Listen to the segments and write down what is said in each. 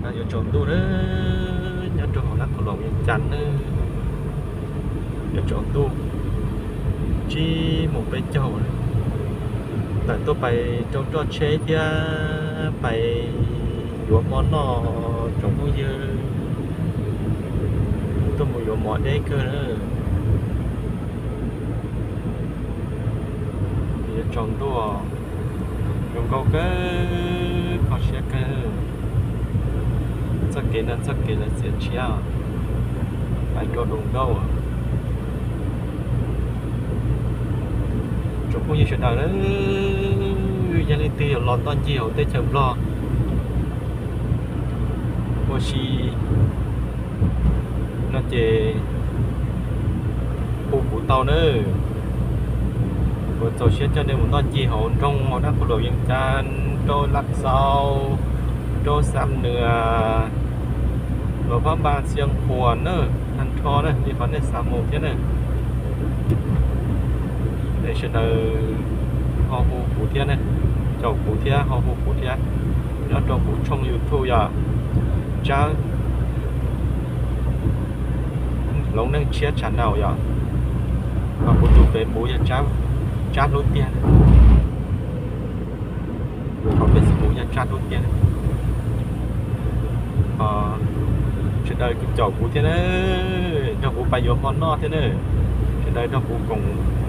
No yuav tsaus ntuj na, nyob rau hauv Nab Qhoo Loos Vias Cas na, yuav tsaus ntuj tsib moos peb caug na, tawm tuaj pais rau roj tsheb thiab pais yuav mov noj tsoom phooj ywg, tuaj mus yuav mov deb kawg na. Yuav tsaus ntuj, zoo nkauj kawg, kho siab kawg. Txoj kev no txoj kev lawv txiav tshiab pais rau Doos Ntaub. Tsoom phooj ywg sawv daws, yog leej twg yuav los ntoj ncig hauv teb chaws Nplog ua si no ces hu kuv tau nawb. Kuv txaus siab coj nej mus ntoj ncig hauv nroog, hauv Nab Qhoo Loos Vias Cas, rau Laj Xaus, rau Xam Nuas, Luas Phab Npas, Xiav Khuam na, Nag Rho na, li qhov nej xav mus thiab na. Nej sawv daws ho hu kuv thiab na, caum kuv thiab ho hu kuv thiab, nyob rau kuv tshooj YouTube yog Tsab Hloov Neej Tshiab Channel yom, ho kuv tus Facebook yog Tsab Hlub Tiag, qhov Facebook yog Tsab Hlub Tiag. Sawv daws caum kuv thiab na, nrog kuv pais yuav hmo noj thiab na, sawv daws nrog kuv koom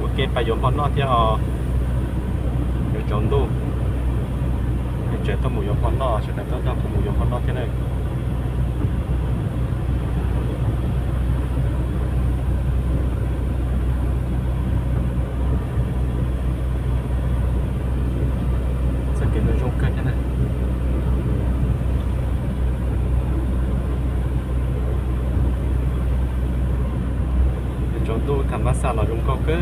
ua ke pais yuav hmo noj thiab os. Yuav tsaus ntuj, tseem tuaj mus yuav hmo noj, sawv daws nrog kuv mus yuav hmo noj thiab na. Txoj kev no zoo kawg thiab na. Tsaus ntuj tham mab xaj los zoo nkauj kawg,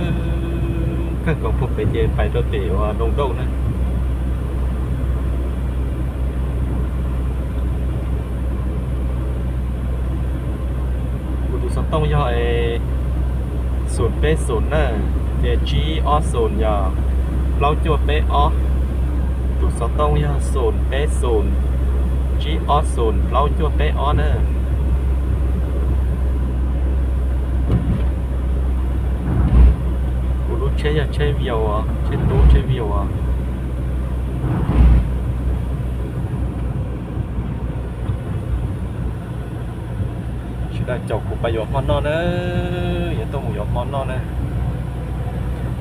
kawg nkaus puag pem ces pais rau tim uas Doos Ntaub na. Kuv tus xov tooj yog xoom peb xoom na, ces tsib ob xoom yog plaub cuaj peb ob. Tus xov tooj yog xoom peb xoom, tsib ob xoom, plaub cuaj peb ob na. Kuv lub tsheb yog tsheb Vios, tsheb tub tsheb Vios. Sawv daws caum kuv pais yuav hmo noj na, yuav tuaj mus yuav hmo noj na.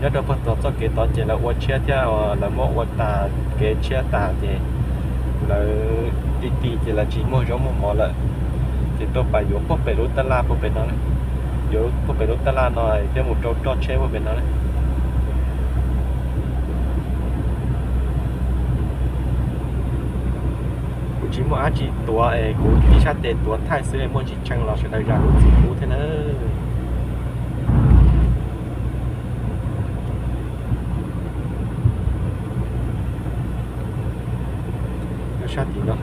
Nyob rau puag tod txoj kev tod ces lawv ua tshiab thiab, lawv muab ua tas kev tshiab tas ces lawv ti ti ces lawv tsis muaj zaub muaj mov lawm, ces tuaj pais yuav puag pem lub tab laj puag pem no, yuav puag pem lub tab laj no thiab mus rau roj tsheb puag pem no. Kuv tsis muaj dab tsi tuav es kuv tib sab tes tuav thaij xwb, muaj ntsis tshee los sawv daws zam lub txim pub thiab na. Sab tim no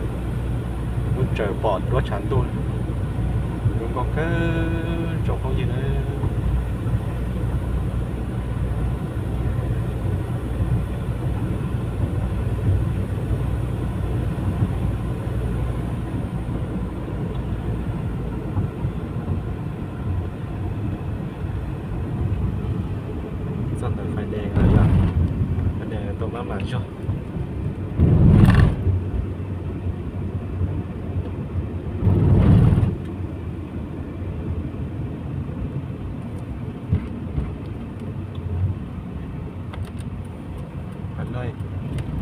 kuj tsaws pom duab tshav ntuj, zoo nkauj kawg tsoom phooj ywg na. Txog ntawm fais des lawm yom, fais des tau maj mam zog.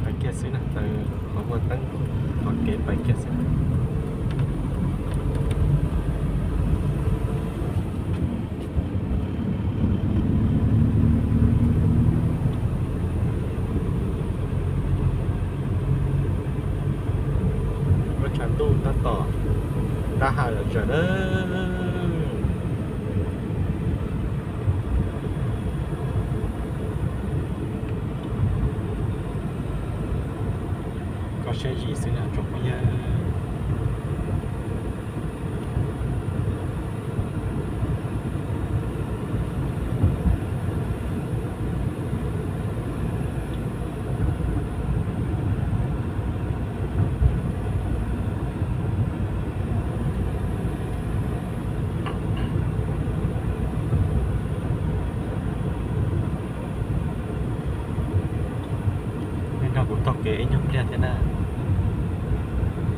Pais kiag xwb na, qhov muaj teeb qhov kev pais kiag xwb. Lub tshav ntuj tab tom dab ha zom zaws na. Koj siab zim xwb na tsoom phooj ywg. Ib nyuag pliag thiab na,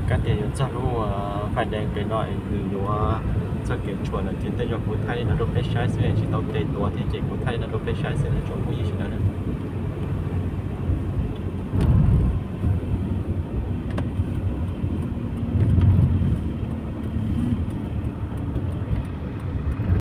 kab tias yuav txog lub fais dees pem no es nws yuav txoj kev tshuam lawm ces tej zaum kuv thaij li no rau peb saib xwb, tsis tau tes tuav thiab ces kuv thaij li no rau peb saib xwb, tsoom phooj ywg sawv daws na.